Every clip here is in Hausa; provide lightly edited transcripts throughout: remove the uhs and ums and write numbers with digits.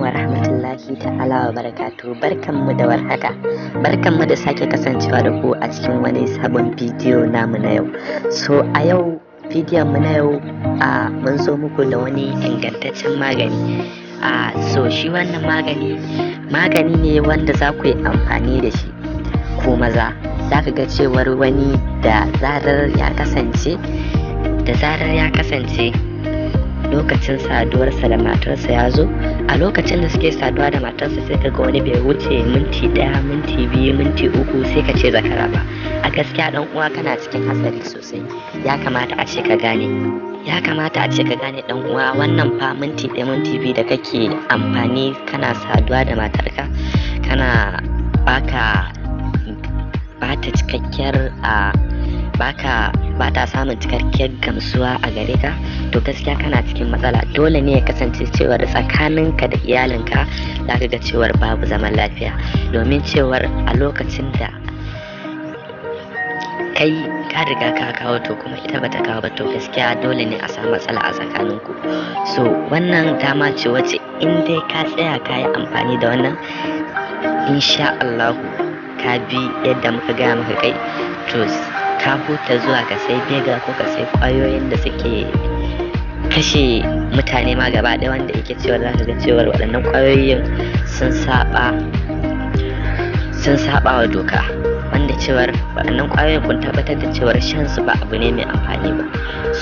Alaikum wa rahmatullahi ta'ala wa barakatuh. Barkanmu da warhaka. Barkanmu da sake kasancewa da ku a cikin wani sabon bidiyo namu na yau. So a yau bidiyon mu na yau mun zo muku da wani ingantaccen magani. So shi wannan magani magani ne wanda za ku yi amfani da shi ku maza. Za ka ga cewar wani da zarar ya kasance lokacin saduwarsa da matarsa ya zo, a lokacin da suke saduwa da matarsa sai ka ga wani bai wuce minti 1, minti 2, minti 3 sai ka ce zakara ba. A gaskiya dan uwa kana cikin hatsari sosai. Ya kamata a ce ka gane. Ya kamata a ce ka gane dan uwa, wannan fa minti 1, minti 2 da kake amfani kana saduwa da matarka, kana baka bata cikakkiyar baka ba ta samun cikakkiyar gamsuwa a gare ka, to gaskiya kana cikin matsala. Dole ne ya kasance cewar tsakaninka da iyalinka za ka ga cewar babu zaman lafiya, domin cewar a lokacin da kai ka riga ka kawo to kuma ita bata kawo ba, to gaskiya dole ne a samu matsala a tsakaninku. So wannan dama ce wacce in dai ka tsaya ka yi amfani da wannan, insha Allahu ka bi yadda muka gaya maka kai, to ka huta zuwa ka sai bega ko ka sai kwayoyin da suke kashe mutane ma gaba ɗaya, wanda yake cewar za ka ga cewar waɗannan kwayoyin sun saba wa doka, wanda cewar waɗannan kwayoyin kun tabbatar da cewar shan su ba abu ne mai amfani ba.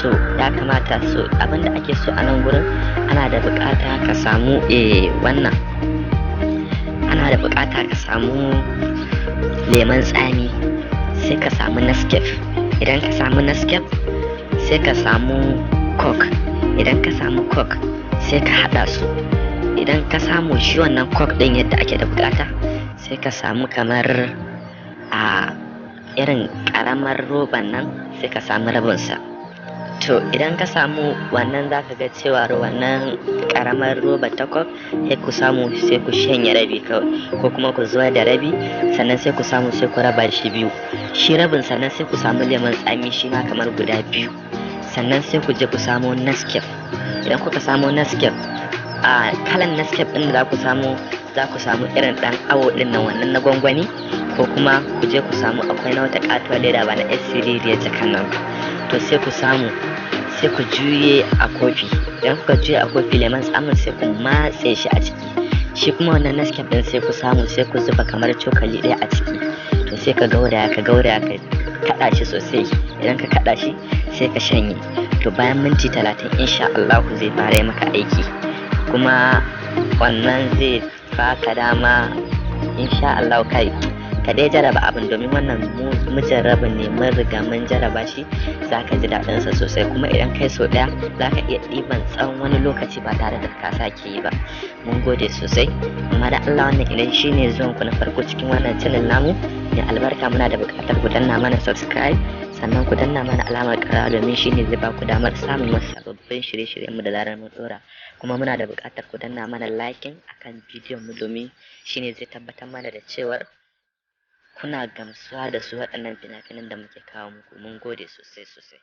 So ya kamata, so abin da ake so a nan gurin, ana da buƙata ka samu wannan ana da buƙata ka samu lemon tsami, sai ka samu Nescafe. Idan ka samu Nescafe sai ka samu Coke. Idan ka samu Coke sai ka haɗa su. Idan ka samu shi wannan Coke ɗin yadda ake da buƙata, sai ka samu kamar a irin ƙaramar roban nan, sai ka samu rabinsa. To idan ka samu wannan, za ka ga cewar wannan ƙaramar roba ta Coke sai ku samu sai ku shanye rabi kawai, ko kuma ku zuwa da rabi, sannan sai ku samu sai ku raba shi biyu. Shi rabin sannan sai ku samu lemon tsami shi ma kamar guda 2, sannan sai ku je ku samu Nescafe. Idan kuka samu Nescafe, a kalan Nescafe ɗin da za ku samu irin ɗan awo ɗin nan, wannan na gwangwani, ko kuma ku je ku samu akwai na wata ƙatuwar leda ba na yar siririyar jakan nan ba. To sai ku samu sai ku juye a kofi. Idan kuka juye a kofi lemon tsamin sai ku matse shi a ciki. Shi kuma wannan Nescafe ɗin sai ku samu sai ku zuba kamar cokali 1 a ciki. To sai ka gauraya ka gauraya ka kaɗa shi sosai. Idan ka kaɗa shi sai ka shanye. To bayan minti 30 insha Allahu zai fara yi maka aiki, kuma wannan zai baka dama insha Allahu kai ka dai jaraba abin, domin wannan mujarrabin ne, mun riga mun jaraba shi, za ka ji daɗinsa sosai. Kuma idan kai sau ɗaya za ka iya ɗiban tsawon wani lokaci ba tare da ka sake yi ba. Mun gode sosai. Amma da Allah wannan idan shi ne zuwan ku na farko cikin wannan channel namu mai albarka, muna da buƙatar ku danna mana subscribe, sannan ku danna mana alamar ƙara, domin shi ne zai ba ku damar samun wasu sababbin shirye-shiryen mu da zarar mun ɗora. Kuma muna da buƙatar ku danna mana liking akan bidiyon mu, domin shi ne zai tabbatar mana da cewar kuna gamsuwa da su waɗannan fina-finan da muke kawo muku. Mun gode sosai sosai.